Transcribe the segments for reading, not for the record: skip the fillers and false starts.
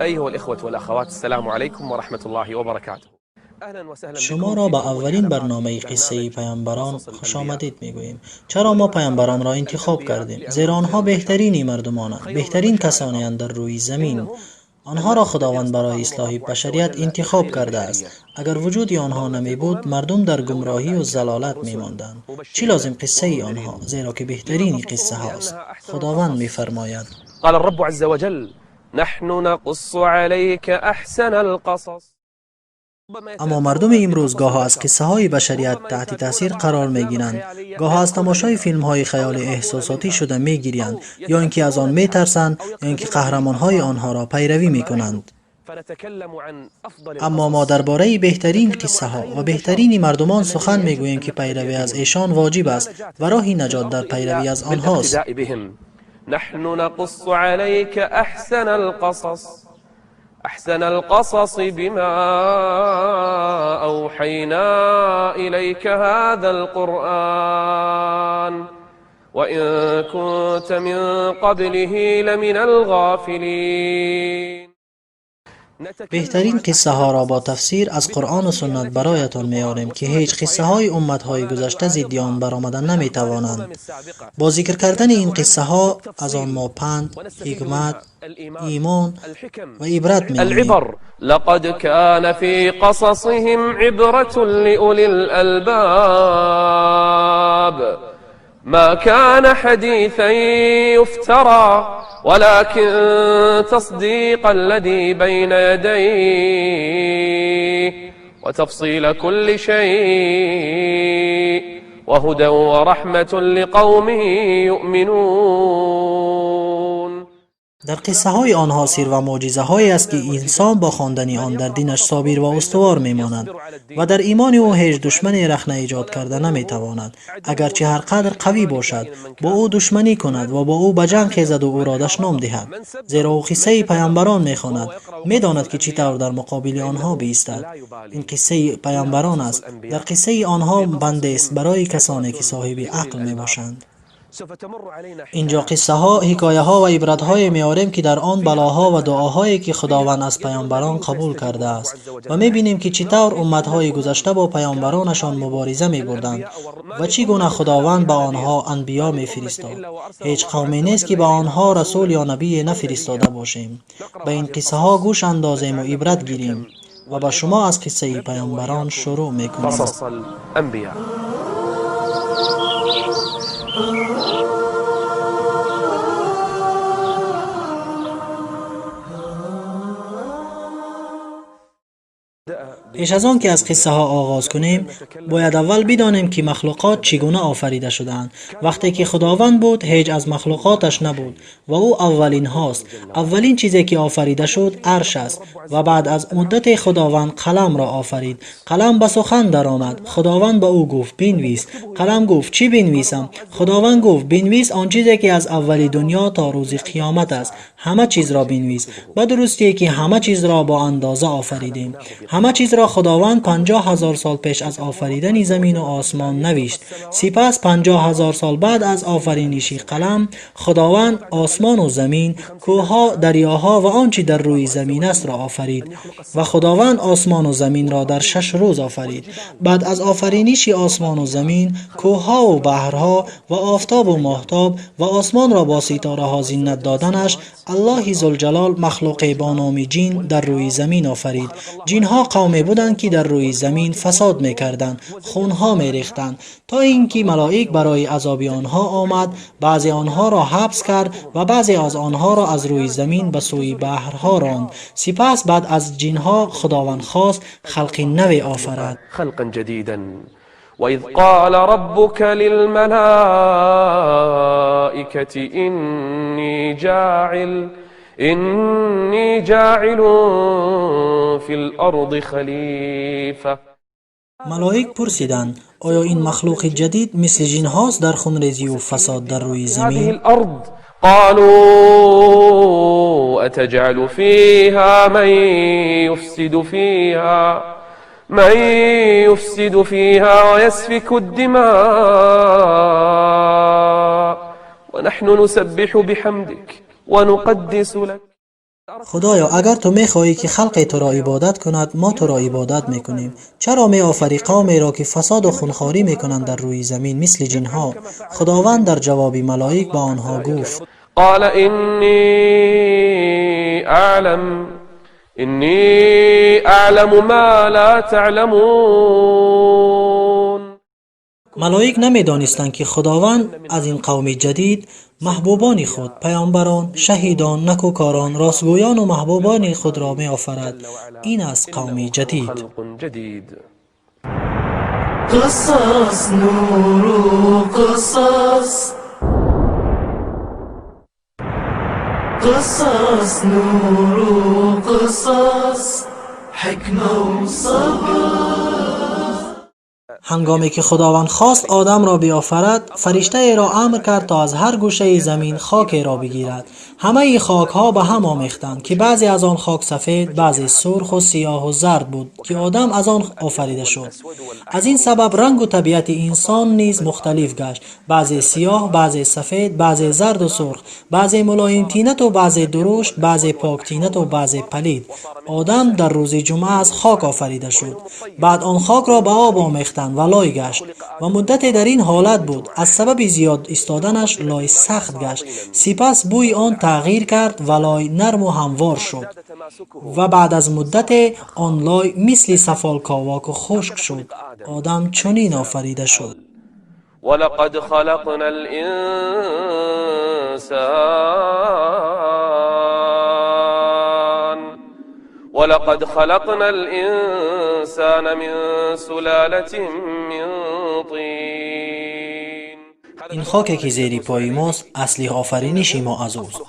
أيها الإخوة والأخوات، السلام عليكم ورحمة الله وبركاته. Шуморо ба аввалин барномаи қиссаи паёмбарон хушомадед мегӯем. Чаро мо паёмбаронро интихоб кардем? Зеро онҳо беҳтарини мардумонанд, беҳтарин касонеанд дар рӯи замин. Онҳоро Худованд барои ислоҳи башарият интихоб кардааст. Агар вуҷуди онҳо намебуд, мардум дар гумроҳию залолат мемонданд. Чӣ лозим қиссаи онҳо? Зеро ки беҳтарини қиссаҳост. Худованд мефармояд: قال الرب عز وجل: نحن نقص عليك أحسن القصص. Аммо мардуми имрӯз гоҳо аз қиссаҳои башарият таҳти таъсир қарор мегиранд, гоҳо аз тамошои филмҳои хаёли эҳсосотӣ шуда мегириянд, ё ин ки аз он метарсанд, ё ин ки қаҳрамонҳои онҳоро пайравӣ мекунанд. Аммо мо дар бораи беҳтарин қиссаҳо ва беҳтарини мардумон сухан мегӯем, ки пайравӣ аз эшон воҷиб аст ва роҳи наҷот дар пайравӣ аз онҳост. نحن نقص عليك أحسن القصص، أحسن القصص بما أوحينا إليك هذا القرآن وإن كنت من قبله لمن الغافلين. Беҳтарин қиссаҳоро бо тафсир аз Қуръону суннат бароятон меорем, ки ҳеҷ қиссаҳои умматҳои гузашта зидди он баромада наметавонанд. Бо зикр кардани ин қиссаҳо аз он мо панд, ҳикмат, имон ва ибрат мегирем. لقد كان في قصصهم عبرة لأولي الألباب. ما كان حديثا يفترى ولكن تصديق الذي بين يديه وتفصيل كل شيء وهدى ورحمة لقوم يؤمنون. Дар қиссаҳои онҳо сир ва мӯъҷизаҳое аст, ки инсон бо хондани он дар динаш собир ва устувор мемонад ва дар имони ӯ ҳеҷ душмане рахна эҷод карда наметавонад, агарчи ҳар қадр қавӣ бошад, бо ӯ душманӣ кунад ва бо ӯ ба ҷанг хезаду ӯро дашном диҳад, зеро ӯ қиссаи паёмбарон мехонад, медонад, ки чӣ тавр дар муқобили онҳо биистад. Ин қиссаи паёмбарон аст. Дар қиссаи онҳо пандест барои касоне, ки соҳиби ақл мебошанд. Инҷо қиссаҳо, ҳикояҳо ва ибратҳое меорем, ки дар он балоҳо ва дуоҳое, ки Худованд аз паёмбарон қабул кардааст, ва мебинем, ки чӣ тавр умматҳои гузашта бо паёмбаронашон мубориза мебурданд ва чӣ гуна Худованд ба онҳо анбиё мефиристод. Ҳеҷ қавме нест, ки ба онҳо расул ё набие нафиристода бошем. Ба ин қиссаҳо гӯш андозему ибрат гирем ва ба шумо аз қиссаи паёмбарон шурӯъ мекунем. قصص الأنبياء. Пеш аз он ки аз қиссаҳо оғоз кунем, бояд аввал бидонем, ки махлуқот чӣ гуна офарида шудаанд. Вақте ки Худованд буд, ҳеҷ аз махлуқоташ набуд ва ӯ аввалинҳост. Аввалин чизе, ки офарида шуд, арш аст ва баъд аз муддате Худованд қаламро офарид. Қалам ба сухан даромад. Худованд ба ӯ гуфт: «Бинвис». Қалам гуфт: «Чӣ бинвисам?» Худованд гуфт: «Бинвис он чизе, ки аз аввали дунё то рӯзи қиёмат аст, ҳама чизро бинвис. Ба дурустие, ки ҳама чизро бо андоза офаридем». Ҳама чизро Худованд 50 000 сол пеш аз офаридани замину осмон навишт. Сипас 50 000 сол баъд аз офариниши қалам, Худованд осмону замин, кӯҳҳо, дарёҳо ва он чи дар рӯи замин астро офарид. Ва Худованд осмону заминро дар 6 рӯз офарид. Баъд аз офариниши осмону замин, кӯҳҳову баҳрҳо ва офтобу моҳтоб ва осмонро бо ситораҳо зинат доданаш, Аллоҳи Зулҷалол махлуқе бо номи ҷин дар рӯи замин офарид. Ҷинҳо қавме буданд, ки дар рӯи замин фасод мекарданд, хунҳо мерехтанд, то ин ки малоик барои азоби онҳо омад, баъзе онҳоро ҳабс кард ва баъзе аз онҳоро аз рӯи замин ба сӯи баҳрҳо ронд. Сипас баъд аз ҷинҳо Худованд хост халқи наве офарад. خلقا جديدا. وإذ قال ربك للملائكة إني جاعل في الأرض خليفة. Малоик пурсиданд: «Оё ин махлуқи ҷадид мисли ҷинҳост дар хунрезию фасод дар рӯи هذه замин?» الأرض. قالوا: أتجعل فيها من يفسد فيها ويسفك الدماء ونحن نسبح بحمدك ونقدس لك. Худоё, агар ту мехоҳӣ, ки халқе туро ибодат кунад, мо туро ибодат мекунем. Чаро меофарӣ қавмеро, ки фасоду хунхорӣ мекунанд дар рӯи замин, мисли ҷинҳо? Худованд дар ҷавоби малоик ба онҳо гуфт: قال إني أعلم ما لا تعلمون. Малоик намедонистанд, ки Худованд аз ин қавми ҷадид маҳбубони худ, паёмбарон, шаҳидон, накӯкорон, ростгӯёну маҳбубони худро меофарад. Ин аст қавми ҷадид. خلق جديد. قصص نور قصص، قصص نور قصص، حكمة وصبر. Ҳангоме ки Худованд хост Одамро биофарад, фариштаеро амр кард, то аз ҳар гӯшаи замин хокеро бигирад. Ҳамаи хокҳо ба ҳам омехтанд, ки баъзе аз он хок сафед, баъзе сурху сиёҳу зард буд, ки Одам аз он офарида шуд. Аз ин сабаб рангу табиати инсон низ мухталиф гашт: баъзе сиёҳ, баъзе сафед, баъзе зарду сурх, баъзе мулоимтинату баъзе дурушт, баъзе поктинату баъзе палид. Одам дар рӯзи ҷумъа аз хок офарида шуд. Баъд он хокро ба об омехтанд ва лой гашт ва муддате дар ин ҳолат буд. Аз сабаби зиёд истоданаш лой сахт гашт. Сипас бӯи он тағйир кард ва лой нарму ҳамвор шуд ва баъд аз муддате он лой мисли сафол ковоку хушк шуд. Одам чунин офарида шуд. ولقد خلقنا الإنسان ولقد خلقنا الإنسان من سلالة من طين. Ин хоке, ки зери пои мост, асли офариниши мо аз ӯст.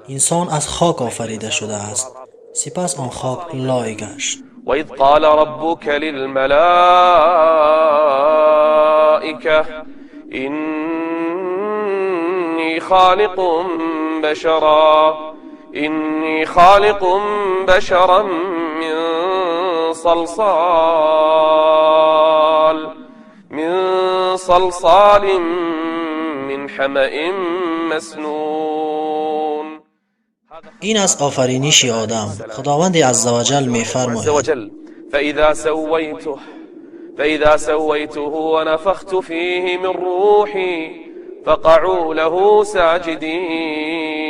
Инсон аз хок офарида шудааст. Сипас он хок лой гашт. وإذ قال ربك للملائكة إني خالق بشرا من صلصال من حمأ مسنون. Ин аст офариниши Одам. Худованди аззаваҷал عز мефармояд: وجل فإذا سويته ونفخت فيه من روحي فقعوا له ساجدين.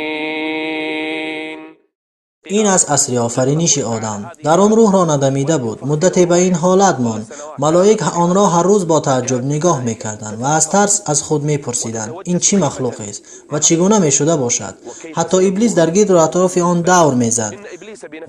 Ин аст асри офариниши Одам. Дар он рӯҳро надамида буд. Муддате ба ин ҳолат монд. Малоик онро ҳар рӯз бо тааҷҷуб нигоҳ мекарданд ва аз тарс аз худ мепурсиданд, ин чӣ махлуқест ва чӣ гуна мешуда бошад. Ҳатто Иблис дар гирду атрофи он давр мезад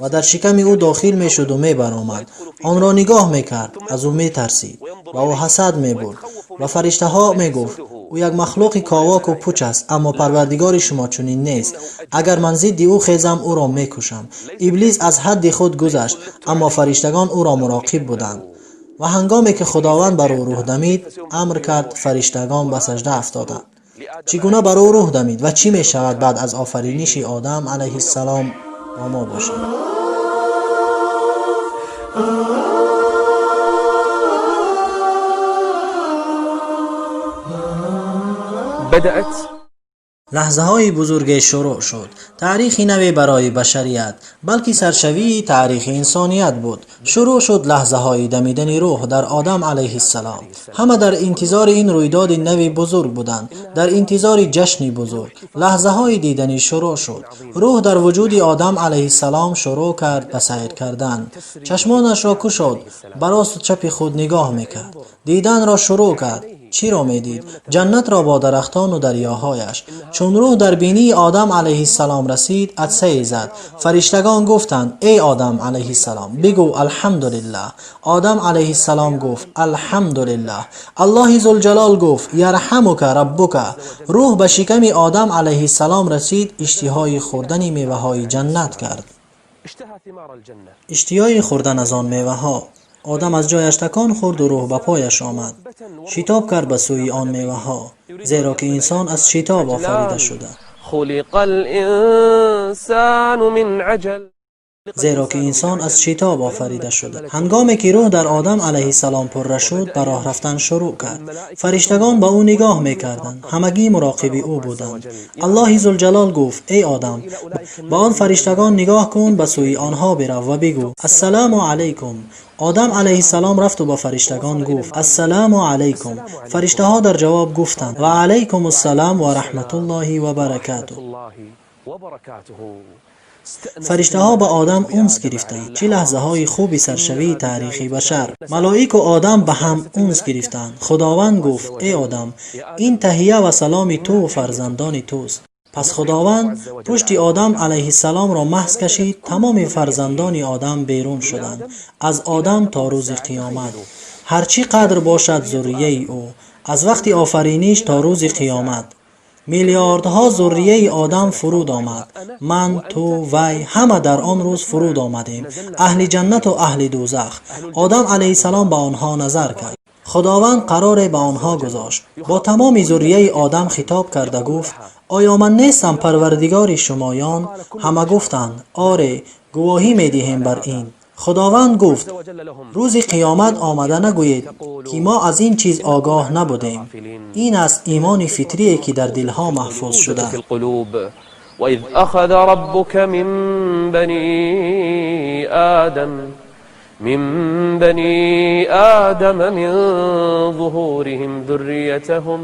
ва дар шиками ӯ дохил мешуду мебаромад. Онро нигоҳ мекард, аз ӯ метарсид ва ӯ ҳасад мебурд. Ба фариштаҳо мегуфт: ӯ як махлуқи ковоку пуч аст, аммо Парвардигори шумо чунин нест. Агар ман зидди ӯ хезам, ӯро мекушам. Иблис аз ҳадди худ гузашт, аммо фариштагон ӯро муроқиб буданд. Ва ҳангоме ки Худованд бар ӯ рӯҳ дамид, амр кард, фариштагон ба сажда афтоданд. Чӣ гуна бар ӯ рӯҳ дамид ва чӣ мешавад баъд аз офариниши Одам алайҳиссалом бо мо бошад? بدأت Лаҳзаҳои бузурге шурӯъ шуд. Таърихи наве барои башарият, балки саршавии таърихи инсоният буд. Шурӯъ шуд лаҳзаҳои дамидани рӯҳ дар Одам алайҳиссалом. Ҳама дар интизори ин рӯйдоди нави бузург буданд, дар интизори ҷашни бузург. Лаҳзаҳои диданӣ шурӯъ шуд. Рӯҳ дар вуҷуди Одам алайҳиссалом шурӯъ кард ба сайр кардан. Чашмонашро кушод, ба росту чапи худ нигоҳ мекард, диданро шурӯъ кард. Чиро медид? Ҷаннатро бо дарахтону дарёҳояш. Чун рӯҳ дар бинии Одам алайҳиссалом расид, атсае зад. Фариштагон гуфтанд: эй Одам алайҳиссалом, бигӯ алҳамдулиллаҳ. Одам алайҳиссалом гуфт: алҳамдулиллаҳ. Аллоҳи зулҷалол гуфт: ярҳамука раббука. Рӯҳ ба шиками Одам алайҳиссалом расид, иштиҳои хӯрдани меваҳои ҷаннат кард. اشتهى ثمار الجنة. Иштиҳои хӯрдан аз он меваҳо. Одам аз ҷояш такон хӯрду рӯҳ ба пояш омад. Шитоб кард ба сӯи он меваҳо, зеро ки инсон аз шитоб офарида шуда. خلق الإنسان من عجل. Зеро ки инсон аз шитоб офарида шуда. Ҳангоме ки рӯҳ дар Одам алайҳиссалом пурра шуд, ба роҳ рафтан шурӯъ кард. Фариштагон ба ӯ нигоҳ мекарданд, ҳамагӣ муроқиби ӯ буданд. Аллоҳи Зулҷалол гуфт: эй Одам, ба он фариштагон нигоҳ кун, ба сӯи онҳо бирав ва бигӯ: ассалому алайкум. Одам алайҳиссалом рафту ба фариштагон гуфт: ассалому алайкум. Фариштаҳо дар ҷавоб гуфтанд: ва алайкум ассалом ва раҳматуллоҳи ва баракатуҳ. Фариштаҳо ба Одам унс гирифтанд. Чӣ лаҳзаҳои хуби саршавии таърихи башар! Малоику Одам ба ҳам унс гирифтанд. Худованд гуфт: эй Одам, ин таҳия ва саломи туву фарзандони туст. Пас Худованд пушти Одам алайҳиссаломро маҳз кашид, тамоми фарзандони Одам берун шуданд, аз Одам то рӯзи қиёмат. Ҳар чӣ қадр бошад зуррияи ӯ, аз вақти офариниш то рӯзи қиёмат. Миллиардҳо зуррияи Одам фуруд омад. Ман, ту, вай ҳама дар он рӯз фуруд омадем, аҳли ҷаннату аҳли дӯзах. Одам алайҳиссалом ба онҳо назар кард. Худованд қароре ба онҳо гузошт. Бо тамоми зуррияи Одам хитоб карда гуфт: оё ман нестам парвардигори шумоён? Ҳама гуфтанд: оре, гувоҳӣ медиҳем бар ин. Худованд гуфт: рӯзи қиёмат омада нагӯед, ки мо аз ин чиз огоҳ набудем. Ин аст имони фитрие, ки дар дилҳо маҳфуз шуда. وإذ أخذ ربك من بني آدم من ظهورهم ذريتهم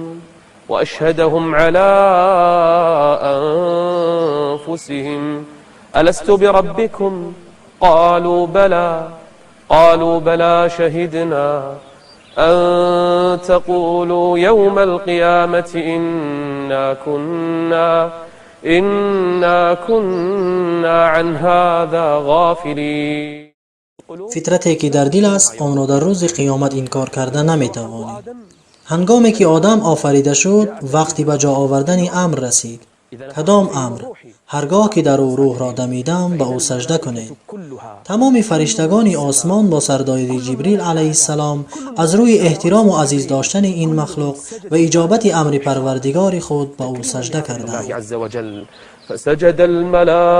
وأشهدهم على أنفسهم ألست بربكم قالوا بلى قالوا بلى شهدنا أن تقولوا يوم القيامة إنا كنا عن هذا غافلين. Фитрате ки дар дил аст, онро дар рӯзи қиёмат инкор карда наметавонӣ. Ҳангоме ки Одам офарида шуд, вақти ба ҷо овардани амр расид. Кадом амр? Ҳар гоҳ ки дар ӯ рӯҳро дамидам, ба ӯ сажда кунед. Тамоми фариштагони осмон бо сардории Ҷибрил алайҳиссалом аз рӯи эҳтирому азиз доштани ин махлуқ ва иҷобати амри парвардигори худ ба ӯ сажда карданд. فسجد الملائكة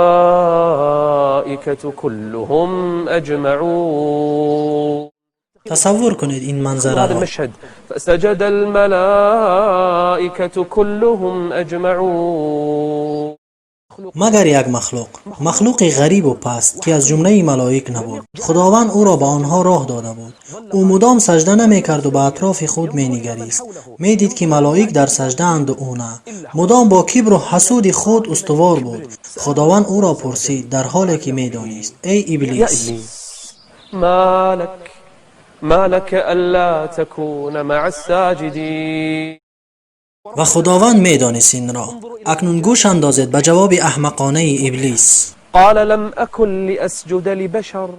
كلهم أجمعون. Тасаввур кунед ин манзараро. المشهد فسجد الملائكة كلهم أجمعون. Магар як махлуқ, махлуқи ғарибу паст, ки аз ҷумлаи малоик набуд. Худованд ӯро ба онҳо роҳ дода буд. Ӯ мудом сажда намекарду ба атрофи худ менигарист. Медид, ки малоик дар саждаанду ӯ на. Мудом бо кибру ҳасуди худ устувор буд. Худованд ӯро пурсид, дар ҳоле ки медонист: эй Иблис, ما لك ألا تكون مع الساجدين. Ва Худованд медонист инро. Акнун гӯш андозед ба ҷавоби аҳмақонаи Иблис. قال لم أكن لأسجد لبشر.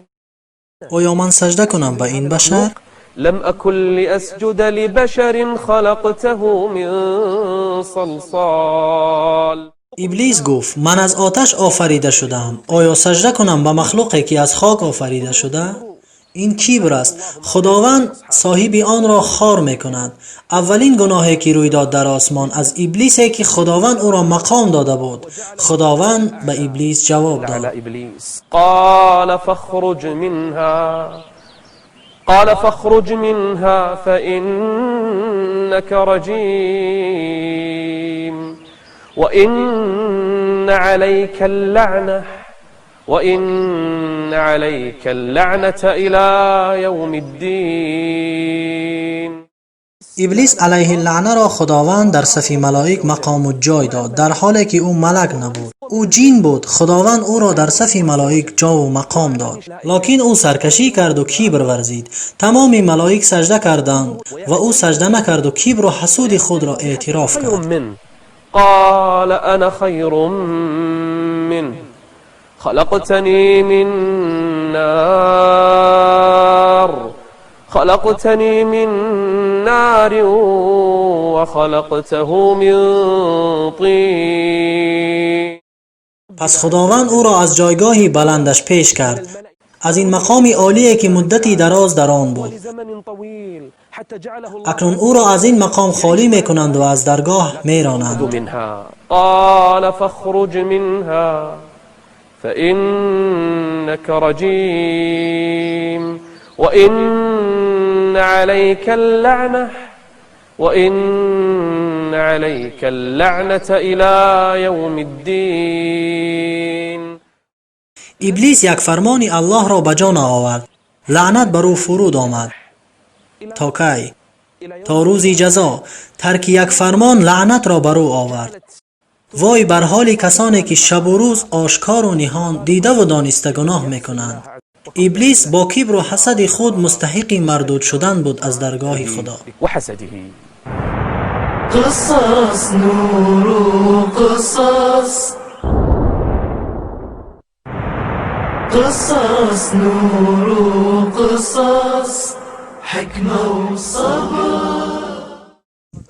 Оё ман сажда кунам ба ин башар? لم أكن لأسجد لبشر خلقته من صلصال. Иблис гуфт: ман аз оташ офарида шудаам, оё сажда кунам ба махлуқе, ки аз хок офарида шуда? Ин кибр аст. Худованд соҳиби онро хор мекунад. Аввалин гуноҳе, ки рӯй дод дар осмон, аз иблисе, ки Худованд ӯро мақом дода буд. Худованд ба Иблис ҷавоб дод. على إبليس قال فاخرج منها فإنك رجيم وإن عليك اللعنة وإن عليك اللعنة إلى يوم الدين. Иблис алайҳи лаънаро Худованд дар сафи малоик мақому ҷой дод, дар ҳоле ки ӯ малак набуд, ӯ ҷин буд. Худованд ӯро дар сафи малоик ҷову мақом дод, локин ӯ саркашӣ карду кибр варзид. Тамоми малоик сажда карданд ва ӯ сажда накарду кибру ҳасуди худро эътироф кард. منه قال أنا خير منه خلقتني من نار خلقتني من نار وخلقته من طين. Пас Худованд ӯро аз ҷойгоҳи баландаш пеш кард, аз ин мақоми олие, ки муддати дароз дар он буд. لزمن طويل حتى جعله الله Акнун ӯро аз ин мақом холӣ мекунанд ва аз даргоҳ меронанд. منها قال فاخرج منها فإنك إنك رجيم وإن عليك اللعنة وإن عليك اللعنة إلى يوم الدين. Иблис як фармони Аллоҳро ба ҷо наовард. Лаънат бар ӯ фуруд омад. То кай? То рӯзи ҷазо. Тарки як фармон лаънатро бар ӯ овард. Вой бар ҳоли касоне ки шабу рӯз ошкору ниҳон дидаву дониста гуноҳ мекунанд. Иблис бо кибру ҳасади худ мустаҳиқи мардуд шудан буд аз даргоҳи Худо. وحسده. قصص نور وقصص، قصص نور وقصص، حكمة وصبر.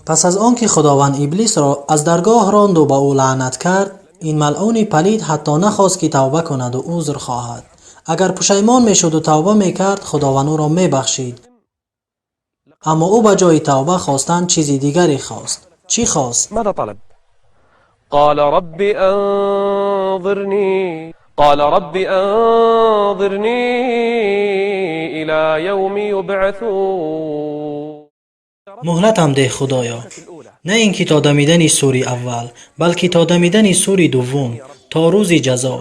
Пас аз он ки Худованд Иблисро аз даргоҳ ронду ба ӯ лаънат кард, ин малъуни палид ҳатто нахост ки тавба кунаду узр хоҳад. Агар пушаймон мешуду тавба мекард, Худованд ӯро мебахшид. Аммо ӯ ба ҷои тавба хостан чизи дигаре хост. Чӣ хост? ماذا طلب؟ قال رب أنظرني قال رب أنظرني إلى يوم يبعثون. Муҳлатам деҳ, Худоё, на ин ки то дамидани сури аввал, балки то дамидани сури дуввум, то рӯзи ҷазо.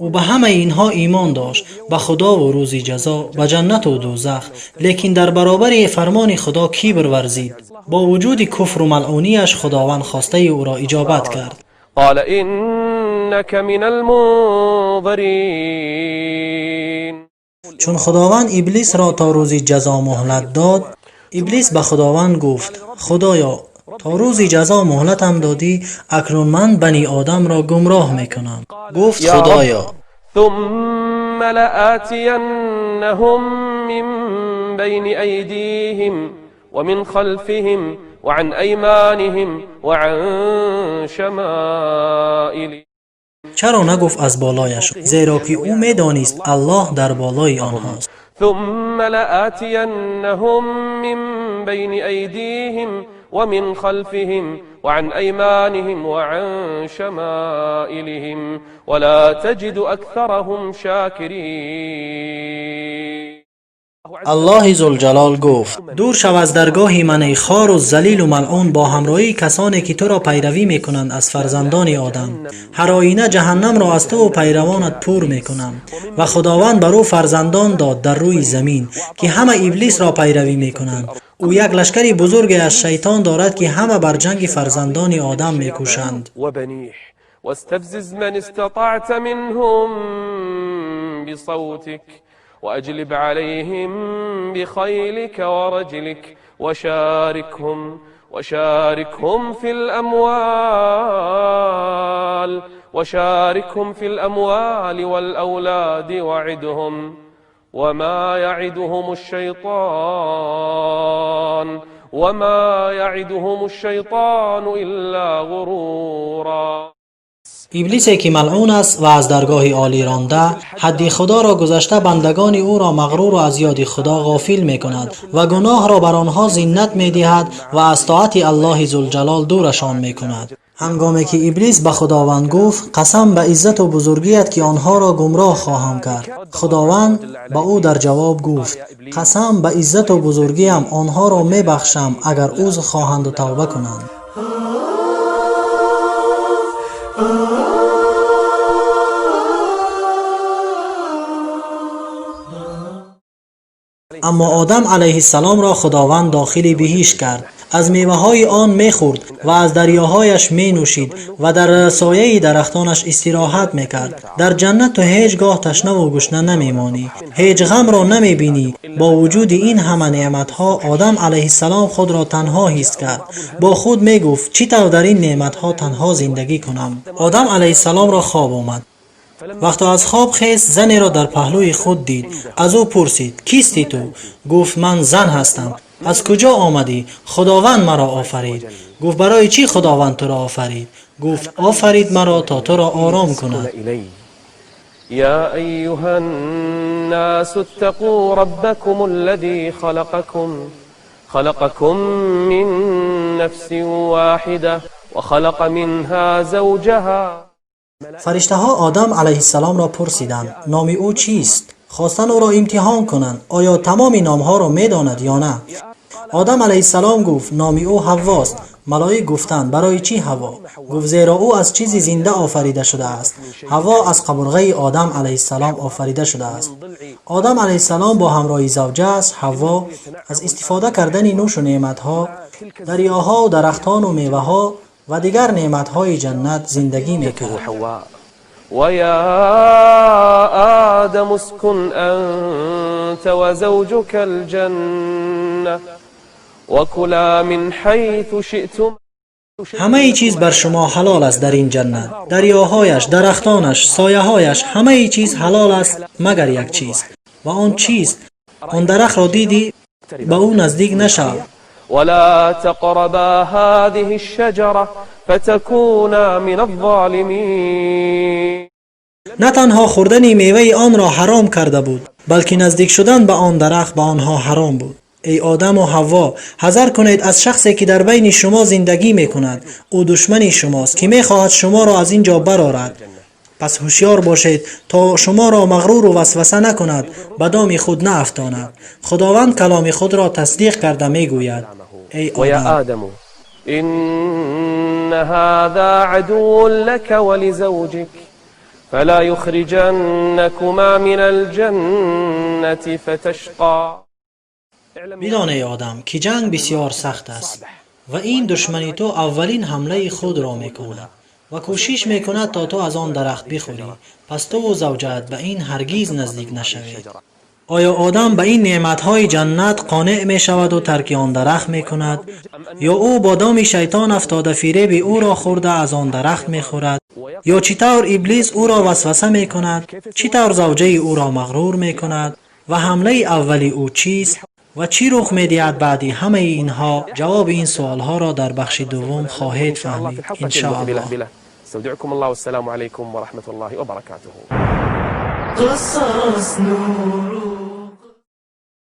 Ӯ ба ҳамаи инҳо имон дошт, ба Худову рӯзи ҷазо, ба ҷаннату дӯзах, лекин дар баробари фармони Худо кибр варзид. Бо вуҷуди куфру малъунияш Худованд хостаи ӯро иҷобат кард. قال إنك من المنظرين. Чун Худованд Иблисро то рӯзи ҷазо муҳлат дод, Иблис ба Худованд гуфт: Худоё, то рӯзи ҷазо муҳлатам додӣ, акнун ман бани одамро гумроҳ мекунам. Гуфт: يا رب Худоё, ثم لآتينهم من بين أيديهم ومن خلفهم وعن أيمانهم وعن شمائلهم. Чаро нагуфт аз болояш? Зеро ки ӯ медонист, Аллоҳ дар болои онҳост. ثم لآتينهم من بين أيديهم ومن خلفهم وعن أيمانهم وعن شمائلهم ولا تجد أكثرهم شاكرين. Аллоҳи Зулҷалол гуфт: дур шав аз даргоҳи ман, эй хору залилу малъун, бо ҳамроҳии касоне ки туро пайравӣ мекунанд аз фарзандони Одам. Ҳар оина ҷаҳаннамро аз туву пайравонат пур мекунам. Ва Худованд бар ӯ фарзандон дод дар рӯи замин, ки ҳама Иблисро пайравӣ мекунанд. Ӯ як лашкари бузурге аз шайтон дорад, ки ҳама бар ҷанги фарзандони Одам мекӯшанд. وبنيه واستفزز من استطعت منهم بصوتك وأجلب عليهم بخيلك ورجلك وشاركهم في الأموال والأولاد وعدهم وما يعدهم الشيطان وما يعدهم الشيطان إلا غرورا. Иблисе ки малъун аст ва аз даргоҳи олӣ ронда, ҳадди Худоро гузашта, бандагони ӯро мағруру аз ёди Худо ғофил мекунад ва гуноҳро бар онҳо зиннат медиҳад ва аз тоати Аллоҳи Зулҷалол дурашон мекунад. Ҳангоме ки Иблис ба Худованд гуфт: қасам ба иззату бузургият, ки онҳоро гумроҳ хоҳам кард, Худованд ба ӯ дар ҷавоб гуфт: қасам ба иззату бузургиям, онҳоро мебахшам, агар узр хоҳанду тавба кунанд. Аммо Одам алайҳиссаломро Худованд дохили биҳишт кард. Аз меваҳои он мехӯрд ва аз дарёҳояш менӯшид ва дар сояи дарахтонаш истироҳат мекард. Дар ҷаннат ту ҳеҷ гоҳ ташнаву гушна намемонӣ, ҳеҷ ғамро намебинӣ. Бо вуҷуди ин ҳама неъматҳо Одам алайҳиссалом худро танҳо ҳис кард. Бо худ мегуфт: чӣ тавр дар ин неъматҳо танҳо зиндагӣ кунам? Одам алайҳиссаломро хоб омад. Вақто аз хоб хест, занеро дар паҳлӯи худ дид. Аз ӯ пурсид: кисти ту? Гуфт: ман зан ҳастам. Аз куҷо омадӣ? Худованд маро офарид. Гуфт: барои чӣ Худованд туро офарид? Гуфт: офарид маро то туро ором кунад. يا أيها الناس اتقوا ربكم الذي خلقكم من نفس واحدة وخلق منها زوجها. Фариштаҳо Одам алайҳиссаломро пурсиданд, номи ӯ чист? Хостанд ӯро имтиҳон кунанд, оё тамоми номҳоро медонад ё на. Одам алайҳиссалом гуфт, номи ӯ Ҳаввост. Малоик гуфтанд, барои чӣ Ҳавво? Гуфт, зеро ӯ аз чизи зинда офарида шудааст. Ҳавво аз қабурғаи Одам алайҳиссалом офарида шудааст. Одам алайҳиссалом бо ҳамроҳи завҷааш Ҳавво аз истифода кардани нӯшу неъматҳо, дарёҳо, дарахтону меваҳо ва дигар неъматҳои ҷаннат зиндагӣ мекард. ويا آدم اسكن أنت وزوجك الجنة وكلا من حيث شئتم. Ҳамаи чиз бар шумо ҳалол аст дар ин ҷаннат, дарёҳояш, дарахтонаш, сояҳояш, ҳамаи чиз ҳалол аст, магар як чиз. Ва он чист? Он дарахтро дидӣ, ба ӯ наздик нашав. ولا تقربا هذه الشجرة فتكونا من الظالمين. На танҳо хӯрдани меваи онро ҳаром карда буд, балки наздик шудан ба он дарахт ба онҳо ҳаром буд. Эй Одаму Ҳавво, ҳазар кунед аз шахсе, ки дар байни шумо зиндагӣ мекунад. Ӯ душмани шумост, ки мехоҳад шуморо аз ин ҷо барорад. Пас ҳушёр бошед, то шуморо мағруру васваса накунад, ба доми худ наафтонад. Худованд каломи худро тасдиқ карда мегӯяд: эй ويا Одам, آدم إن هذا عدو لك ولزوجك فلا يخرجنكما من الجنة فتشقى. Бидон, эй Одам, ки ҷанг бисёр сахт аст ва ин душмани ту аввалин ҳамлаи худро мекунад ва кӯшиш мекунад, то ту аз он дарахт бихӯрӣ. Пас туву завҷаат ба ин ҳаргиз наздик нашавед. Оё Одам ба ин неъматҳои ҷаннат қонеъ мешаваду тарки он дарахт мекунад, ё ӯ бо доми шайтон афтода, фиреби ӯро хӯрда, аз он дарахт мехӯрад? Ё чӣ тавр Иблис ӯро васваса мекунад, чӣ тавр завҷаи ӯро мағрур мекунад ва ҳамлаи аввали ӯ чист ва чӣ рух медиҳад баъди ҳамаи инҳо? Ҷавоби ин суолҳоро дар бахши дуввум хоҳед фаҳмид, иншоаллоҳ. استودعكم الله والسلام عليكم ورحمة الله وبركاته. قصص نور.